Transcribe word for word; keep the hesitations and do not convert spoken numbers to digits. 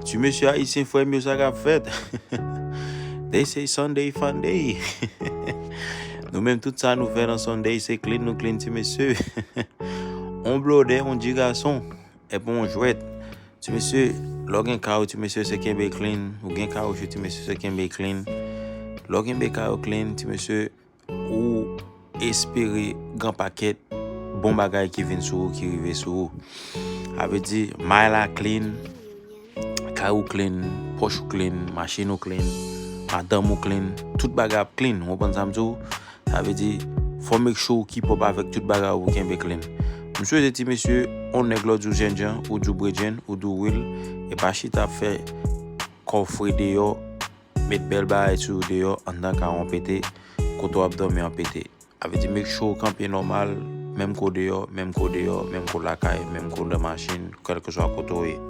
Ti mesye ayisyen frè m yo, sa k ap fèt? They say Sunday fun day. Nou menm, tout sa nou fè nan Sunday se clean, nou clean, ti mesye. On blodè, on ti gason, epi on jwèt. Ti mesye, lè w gen kay ou, ti mesye, se kenbe clean. Ou gen kay ou, ti mesye, se kenbe clean. Lè w kenbe kay ou clean, ti mesye, ou espere gran pakèt bon bagay ki vin sou ou, ki rive sou ou. Sa vle di, may la clean, kay ou clean, pòch ou clean, machin ou clean, madanm ou clean, tout bagay ap clean. Ou konprann sa m di w? Sa vle di, fò make sure ou keep up avèk tout bagay ou kenbe clean. M swete ti mesye, on nèg lè w di w jènjan, ou di w bredjenn, ou di w wil, e pa chita ap fè kò w fre deyò, met bèl bagay sou ou deyò, anndan kay ou an pete, kote w ap dòmi an pete. Sa vle di, make sure ou kanpe nòmal, menm kou deyò, menm kou deyò, menm kou lakay, menm kou nan machin, kèlkeswa kote w ye.